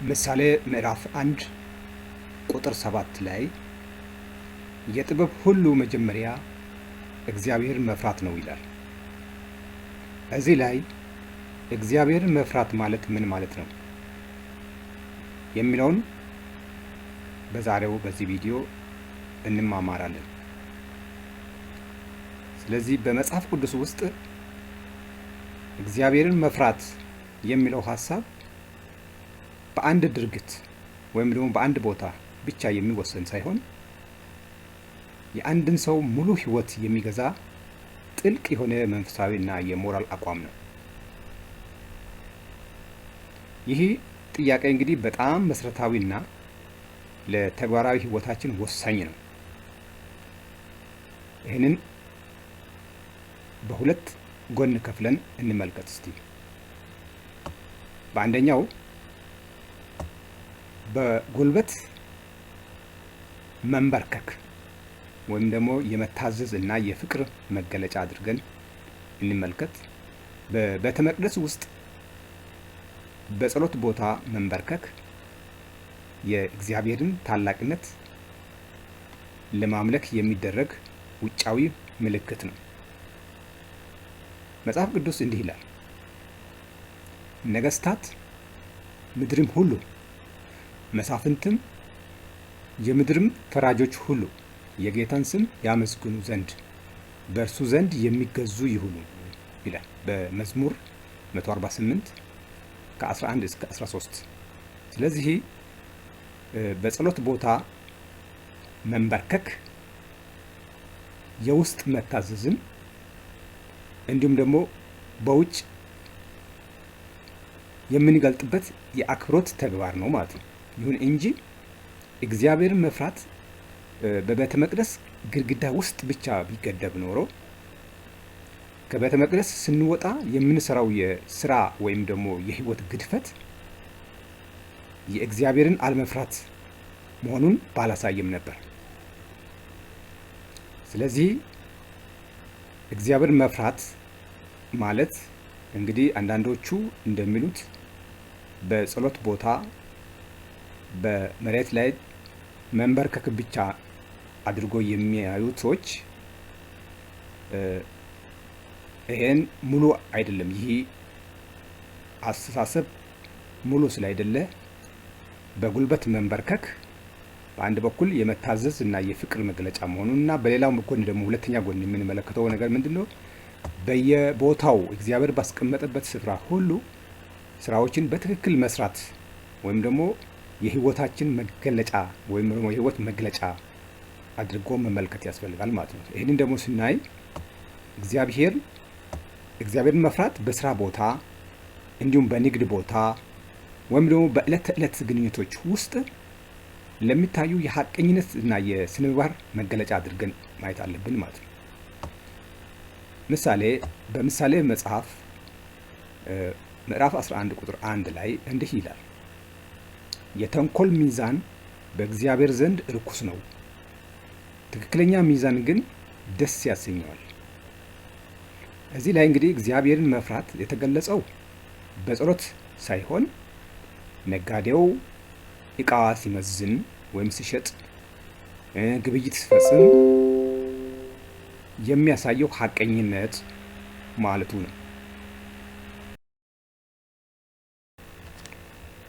ምሳሌ ምዕራፍ 1 ቁጥር 7 ላይ የጥበብ ሁሉ መጀመሪያ እግዚአብሔርን መፍራት ነው ይላል። እዚህ ላይ እግዚአብሔርን መፍራት ማለት ምን ማለት ነው የሚለውን በዛሬው በዚህ ቪዲዮ እንማማራለን። ስለዚህ በመጽሐፍ ቅዱስ ውስጥ እግዚአብሔርን መፍራት የሚለው ሀሳብ በአንድ ድርጊት ወይም ደግሞ በአንድ ቦታ ብቻ የሚወሰን ሳይሆን የአንድን ሰው ሙሉ ሕይወት የሚገዛ ጥልቅ የሆነ መንፈሳዊ እና የሞራል አቋም ነው። ይህ ጥያቄ እንግዲህ በጣም መሰረታዊና ለተግባራዊ ሕይወታችን ወሳኝ ነው። ይህንን በሁለት ጎን ከፍለን እንመልከት እስቲ። በአንደኛው በጉልበት መንበርከክ ወይም ደግሞ የመታዘዝ እና የፍቅር መገለጫ አድርገን እንመልከት። በቤተ መቅደስ ውስጥ በጸሎት ቦታ መንበርከክ የእግዚአብሔርን ታላቅነት ለማምለክ የሚደረግ ውጫዊ ምልክት ነው። መጽሐፍ ቅዱስ እንዲህ ይላል፣ ነገስታት ምድርም ሁሉ መሳፍንትም የምድርም ፈራጆች ሁሉ የጌታን ስም ያመስግኑ ዘንድ በእርሱ ዘንድ የሚገዙ ይሁኑ ይላል በመዝሙር 148 ከ11 እስከ 13። ስለዚህ በጸሎት ቦታ መንበርከክ የውስጥ መታዘዝን እንዲሁም ደግሞ በውጭ የምንገልጥበት የአክብሮት ተግባር ነው ማለት ነው። ይሁን እንጂ እግዚአብሔርን መፍራት በቤተ መቅደስ ግድግዳ ውስጥ ብቻ ቢገደብ ኖሮ ከቤተ መቅደስ ስንወጣ የምንሰራው የስራ ወይም ደግሞ የህይወት ግድፈት የእግዚአብሔርን አለመፍራት መሆኑን ባላሳየም ነበር። ስለዚህ እግዚአብሔርን መፍራት ማለት እንግዲህ አንዳንዶቹ እንደሚሉት በጸሎት ቦታ በመሬት ላይ መንበርከክ ብቻ አድርጎ የሚያዩት ሰዎች ይሄን ሙሉ አይደለም። ይህ አስተሳሰብ ሙሉ ስላይደለ በጉልበት መንበርከክ በአንድ በኩል የመታዘዝ እና የፍቅር መግለጫ መሆኑን እና በሌላው ጎን ደግሞ ሁለተኛ ጎን የምንመለከተው ነገር ምንድን ነው? በየቦታው እግዚአብሔር ባስቀመጠበት ስፍራ ሁሉ ስራዎችን በትክክል መስራት ወይም ደግሞ የህይወታችን መገለጫ ወይም ደግሞ የህይወት መግለጫ አድርጎ መመልከት ያስፈልጋል ማለት ነው። ይህንን ደግሞ ስናይ እግዚአብሔርን መፍራት በስራ ቦታ እንዲሁም በንግድ ቦታ ወይም ደግሞ በዕለት ተዕለት ግንኙነቶች ውስጥ ለሚታዩ የሀቀኝነት እና የስነ ምግባር መገለጫ አድርገን ማየት አለብን ማለት ነው። ምሳሌ በምሳሌ መጽሐፍ ምዕራፍ 11 ቁጥር 1 ላይ እንዲህ ይላል፣ የተንኮል ሚዛን በእግዚአብሔር ዘንድ ርኩስ ነው፣ ትክክለኛ ሚዛን ግን ደስ ያሰኘዋል። እዚህ ላይ እንግዲህ እግዚአብሔርን መፍራት የተገለጸው በጸሎት ሳይሆን ነጋዴው እቃ ሲመዝን ወይም ሲሸጥ፣ ግብይት ሲፈጽም የሚያሳየው ሀቀኝነት ማለቱ ነው።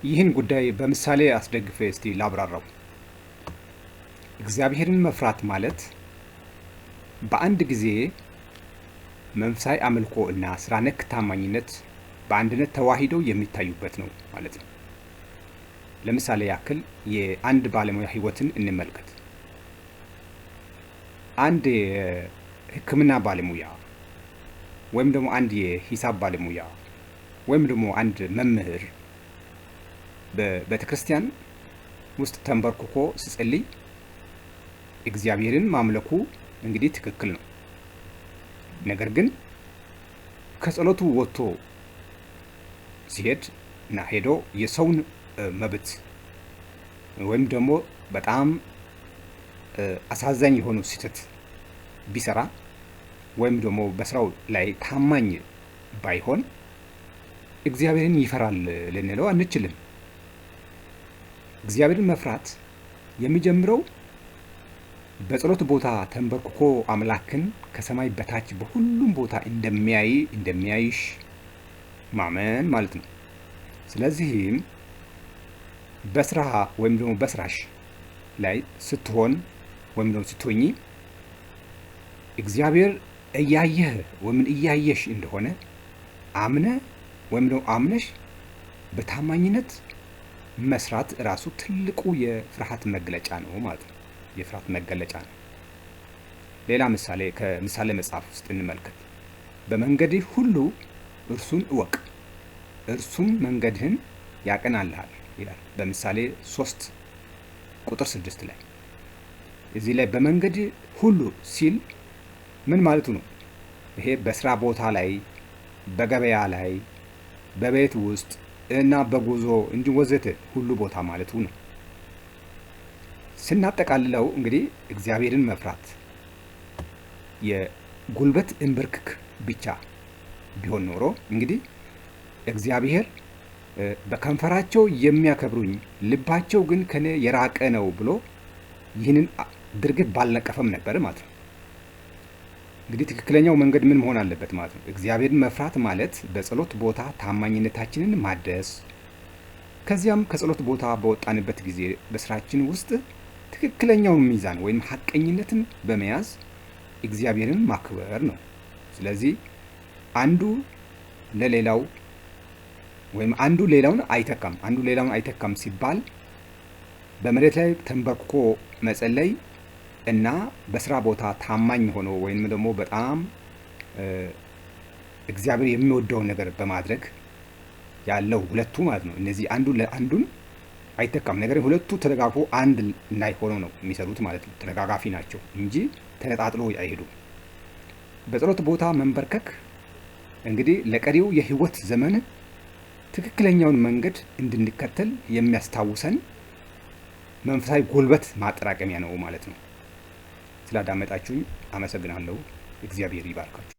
ይህን ጉዳይ በምሳሌ አስደግፌ እስቲ ላብራራው። እግዚአብሔርን መፍራት ማለት በአንድ ጊዜ መንፈሳዊ አምልኮ እና ስራ ነክ ታማኝነት በአንድነት ተዋሂደው የሚታዩበት ነው ማለት ነው። ለምሳሌ ያክል የአንድ ባለሙያ ሕይወትን እንመልከት። አንድ የሕክምና ባለሙያ ወይም ደግሞ አንድ የሂሳብ ባለሙያ ወይም ደግሞ አንድ መምህር በቤተ ክርስቲያን ውስጥ ተንበርክኮ ሲጸልይ እግዚአብሔርን ማምለኩ እንግዲህ ትክክል ነው። ነገር ግን ከጸሎቱ ወጥቶ ሲሄድ እና ሄዶ የሰውን መብት ወይም ደግሞ በጣም አሳዛኝ የሆኑ ስህተት ቢሰራ ወይም ደግሞ በስራው ላይ ታማኝ ባይሆን እግዚአብሔርን ይፈራል ልንለው አንችልም። እግዚአብሔርን መፍራት የሚጀምረው በጸሎት ቦታ ተንበርክኮ አምላክን ከሰማይ በታች በሁሉም ቦታ እንደሚያይ፣ እንደሚያይሽ ማመን ማለት ነው። ስለዚህም በስራ ወይም ደግሞ በስራሽ ላይ ስትሆን ወይም ደግሞ ስትሆኚ እግዚአብሔር እያየህ ወይም እያየሽ እንደሆነ አምነ ወይም ደግሞ አምነሽ በታማኝነት መስራት ራሱ ትልቁ የፍርሃት መግለጫ ነው ማለት ነው። የፍርሃት መገለጫ ነው። ሌላ ምሳሌ ከምሳሌ መጽሐፍ ውስጥ እንመልከት። በመንገድህ ሁሉ እርሱን እወቅ፣ እርሱም መንገድህን ያቀናልሃል ይላል በምሳሌ 3 ቁጥር 6 ላይ። እዚህ ላይ በመንገድ ሁሉ ሲል ምን ማለቱ ነው? ይሄ በስራ ቦታ ላይ፣ በገበያ ላይ፣ በቤት ውስጥ እና በጉዞ እንዲህ ወዘተ ሁሉ ቦታ ማለቱ ነው። ስናጠቃልለው እንግዲህ እግዚአብሔርን መፍራት የጉልበት እንብርክክ ብቻ ቢሆን ኖሮ እንግዲህ እግዚአብሔር በከንፈራቸው የሚያከብሩኝ ልባቸው ግን ከኔ የራቀ ነው ብሎ ይህንን ድርጊት ባልነቀፈም ነበር ማለት ነው። እንግዲህ ትክክለኛው መንገድ ምን መሆን አለበት ማለት ነው? እግዚአብሔርን መፍራት ማለት በጸሎት ቦታ ታማኝነታችንን ማደስ፣ ከዚያም ከጸሎት ቦታ በወጣንበት ጊዜ በስራችን ውስጥ ትክክለኛውን ሚዛን ወይም ሀቀኝነትን በመያዝ እግዚአብሔርን ማክበር ነው። ስለዚህ አንዱ ለሌላው ወይም አንዱ ሌላውን አይተካም። አንዱ ሌላውን አይተካም ሲባል በመሬት ላይ ተንበርክኮ መጸለይ እና በስራ ቦታ ታማኝ ሆኖ ወይም ደግሞ በጣም እግዚአብሔር የሚወደውን ነገር በማድረግ ያለው ሁለቱ ማለት ነው። እነዚህ አንዱ ለአንዱን አይተካም። ነገር ግን ሁለቱ ተደጋግፎ አንድ ላይ ሆነው ነው የሚሰሩት ማለት ነው። ተደጋጋፊ ናቸው እንጂ ተነጣጥሎ አይሄዱም። በጸሎት ቦታ መንበርከክ እንግዲህ ለቀሪው የህይወት ዘመን ትክክለኛውን መንገድ እንድንከተል የሚያስታውሰን መንፈሳዊ ጉልበት ማጠራቀሚያ ነው ማለት ነው። ስላዳመጣችሁኝ አመሰግናለሁ። እግዚአብሔር ይባርካችሁ።